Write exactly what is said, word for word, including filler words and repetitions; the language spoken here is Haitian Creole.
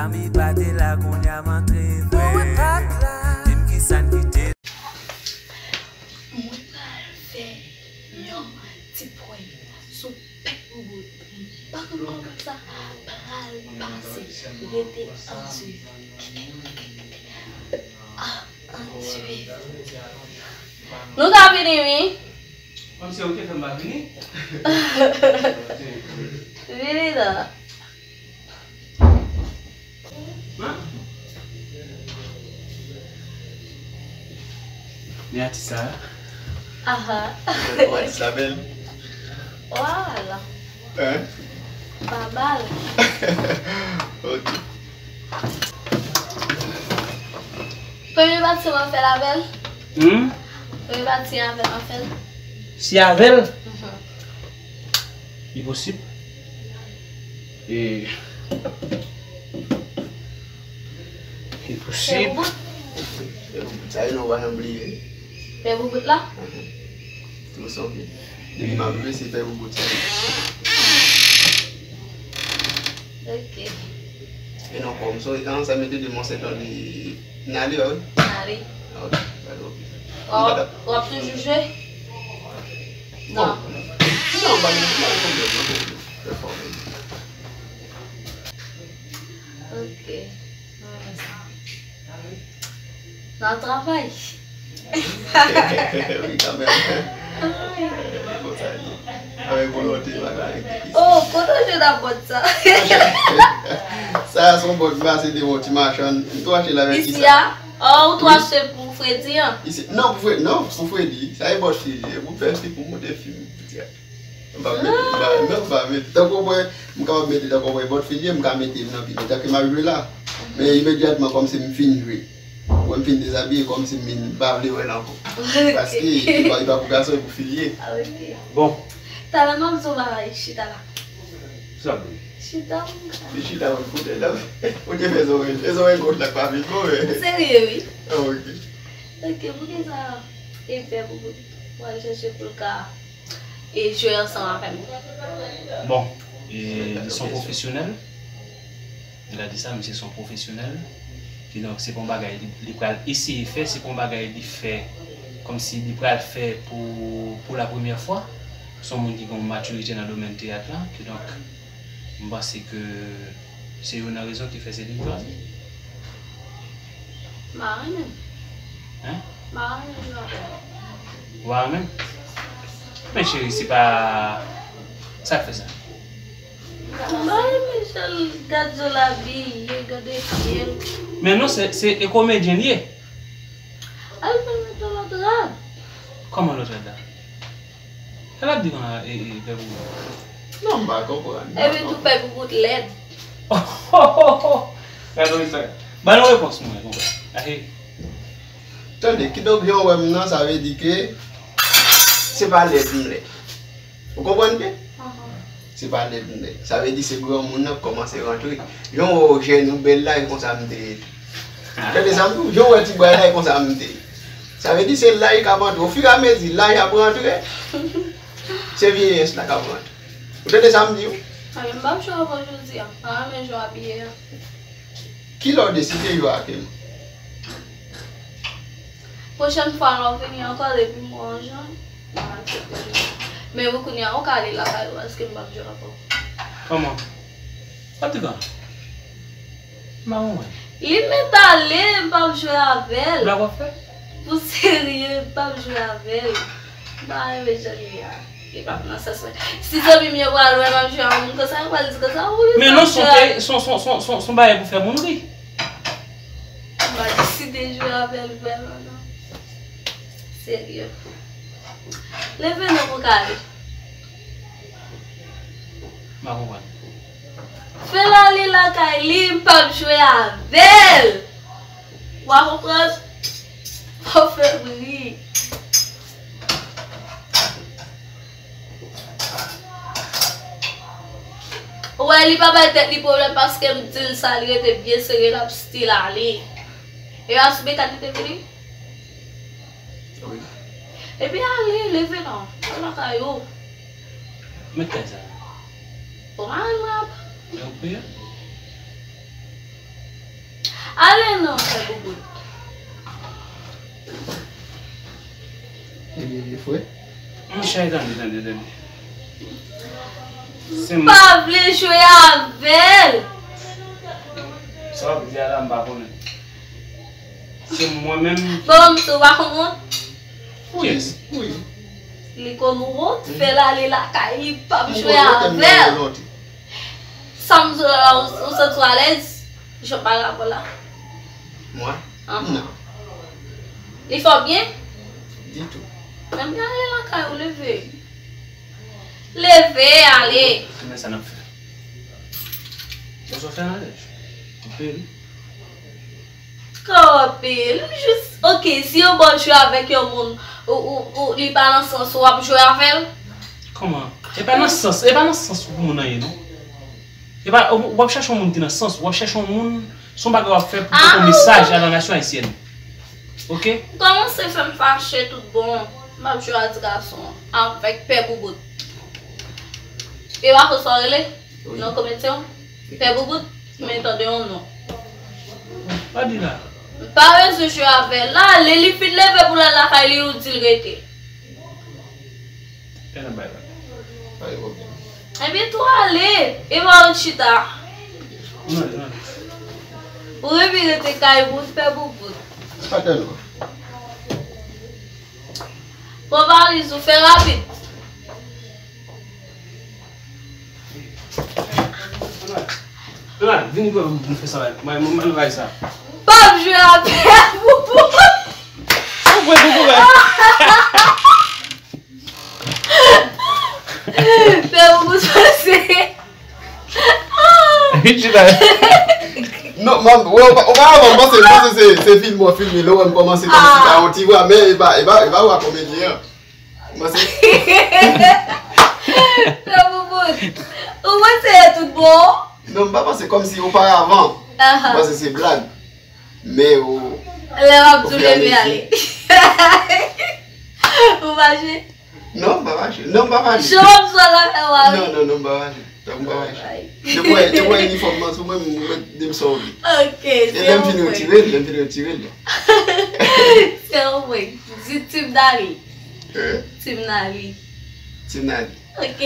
Zanmi pa te la, kounye a m antre vre. Di m kisa n kite. Mwen pral fè yon ti prank sou pèp Boubout. M pa konn kòman sa pral pase. Rete an swiv. Ah, an swiv. Nou ka vini, wi. Kòmsi ou te fè m pa vini? Vini la. Hein? Men atis sa. Aha. Ou atis la bèl? Wala. Hein? Pa mal. Ok. Premye pati an fè l avè l. Hmm? Premye pati an fè l. Si avè l? Mhm. Li posib. E, li posib. Fè boubout. Fè boubout. Sa e non, w pa janm bliye. Fè boubout la? Mhm. Tou sonje. Depi m ap jwe, se fè boubout sa. Ok. E non, kòm so, an, sa mete de Mont Saint Henri, n ale, wi? N ale. Ok, pa twò plis. W ap, w ap toujou jwe? Non. Non, pa gen, pa gen pwoblèm, non, pwoblèm. Fè fò, men. Ok. Nan travay. Wi, kanmenm. Konsa li ye. Avèk volonte, bagay difisil. Oh, kote w jwenn a bòt sa? Sa a se yon bòt m pase devan yon ti machann. M tou achte l avèk kisa? Isi a? Oh, ou tou achte pou fredi an? Isi, non, pou fredi, non, pou fredi. Sa e bòt fil li ye. Pou fè fil, pou monte fil. M p ap mete, m pa, non, m pa mete. Tankou mwen, m kapab mete tankou mwen bòt fil ye, m ka mete l nan pye. Men tanke m ap jwe la, men imedyatman kòmsi m fin jwe. Mwen m fin dezabiye, kòmsi m vin pa vle wè l ankò. Ok. Paske li pa, li pa pou gason, li pou fil ye. Ah, ok. Bon. Talè m ap di w bagay, chita la. Sa vle. Chita, mon gars. Li chita, mwen koute la. Ou te fè zòrèy, fè zòrèy gòch la k pa vin bon, men. Serye, wi. Ah, ok. Ok, poukisa e pè pou, pou al chèche pou l ka e jwe ansanm avè m. Bon, e, li se yon pwofesyonèl. M ka di sa, misye se yon pwofesyonèl. Kidonk, se pa yon bagay li, li pral eseye fè, se pa yon bagay li fè kòmsi li pral fè pou, pou la premyè fwa. Se yon moun ki gen yon matirite nan domèn teyat la. Kidonk, m panse ke se youn nan rezon ki fè se li m chwazi. M pa renmen. Hein? M pa renmen jwe avè l. Ou pa renmen? Men cheri, se pa sa k fè sa. M pa renmen jan l gad jan l abiye, gade pye l. Men non, se, se e komedyen l ye. Al fè l met yon lòt rad. Kòman lòt rad la? Sa l ap di kon, e, e, pè pou... Non, m pa konprann. Epi tou pè pou bout lèd. Gade sa. Ban nou repons mwen, konprann. Ahe. Tande, kidonk jan w wè m nan, sa vle di ke se pa lèd m lèd. Ou konprann byen? Ahan. Se pa lèd m lèd. Sa vle di se granmoun nan k kòmanse rantre. Jan w wè w jèn, ou bèl la, e konsa m te ye tou. Tande sa m di w, jan w wè ti bwa la, e konsa m te ye. Sa vle di se laj k ap antre. Ofiramezi, laj ap rantre, se vyeyès la k ap rantre. Ou tande sa m di w? Mwen menm m p ap jwe avè w jodi a. M pa renmen jan w abiye a. Kilè w deside jwe avè m? Pwochèn fwa lè w vini ankò, depi m wè w jan, m ap aksepte jwe. Men pou kounye a, ou ka ale lakay ou, paske m p ap jwe avè w. Kòman? Sa te ka? M pa konprann. Li mèt ale, m p ap jwe avè l. Blag w ap fè? Pou serye, m p ap jwe avè l. M pa renmen jan l ye a. Li p ap nan sans mwen. Si zanmi m yo pral wè m ap jwe ak moun konsa, yo pral di konsa, "Wi, m ap jwe ak." Men non, se yon, se yon, se yon, se yon, se yon bagay pou fè moun ri. M pa deside jwe avè l vrèman, non. Serye. Leve non pou kare. M pa konprann. Fè l ale lakay li, m p ap jwe avè l. W a konprann? Fò fè bri. Ou wè, li pa bay tèt li pwoblèm paske m di l sa, li rete byen sere, l ap still ale. E a sou bekad li te vini? Wi. Ebyen ale, leve non. Al lakay ou. Met kay sa. Bon, al mwen ap. E ou peye? Ale non, Pè Boubout. Ebyen, vye frè. Monchè, tande, tande, tande. Se m. Pa vle jwe avè l. Sa w ap di a la, m pa konnen. Se mwen menm. Bon, m sou pa konprann. Wi, wi. Li konn wont, fè l ale lakay li, p ap jwe avè l. Sa m sou la, ou, ou santi w alèz? Jan parapò la. Mwen? Ahan. Non. Li fè w byen? Ditou. Menm gade lakay ou leve. Leve, ale. Men sa n ap fè. Bon, sa w fè nan lèj. Koupe l. Koupe l. Jis, ok, si yon bòl jwe avèk yon moun, ou, ou, ou, li pa nan sans ou, w ap jwe avè l? Kòman? E pa nan sans, e pa nan sans pou moun nan ye, non. E pa, w, w ap chèche yon moun ki nan sans ou, w ap chèche yon moun, se yon bagay w ap fè pou pote yon mesaj a la nasyon ayisyèn. Ok? Kòmanse fè m fache tout bon. M ap jwe a ti gason avèk Pè Boubout. E pa konsa w rele? Wi. Non, komedyen? Pè Boubout, men tande yon non. Pa di la. M pa bezwen jwe avè l. Lale, li fin leve pou l al lakay li, ou di l rete. Fè nan bay la. Pa gen pwoblèm. Ebyen, tou ale. E pa ou chita. Non, non. Ou revin rete kay bout, Pè Boubout. Pa tèlman. Pran valiz ou, fè rapid. Donald, vini pou nou fè sa la. Mwen, mwen, mwen, bay sa. P ap jwe avè Boubout. Ou kwè Boubout, bay? Pè Boubout pase. Chita. Non, man, wè, opa-, oparavan, m panse, m panse se, se filme w filme, lè w wè m kòmanse kòmsi pa yon ti vwa, men e pa, e pa, e pa vwa komedyen an. M panse. Pè Boubout, ou panse e tout bon? Non, m pa panse kòmsi oparavan. Aha. M panse se blag. Men ou. Lè w ap di w leve ale. Ou fache? Non, m pa fache. Non, m pa fache. Jan w ap sot la fè w ale. Non, non, non, m pa fache. Non, m pa fache. Ay. Depi w wè, depi w wè inifòm nan sou mwen, m mèt di m sa w vle. Ok, se yon pwen. E lè m fin retire l, lè m fin retire l. Se yon pwen. Di Team Dali. Hein? Team Dali. Team Dali. Ok.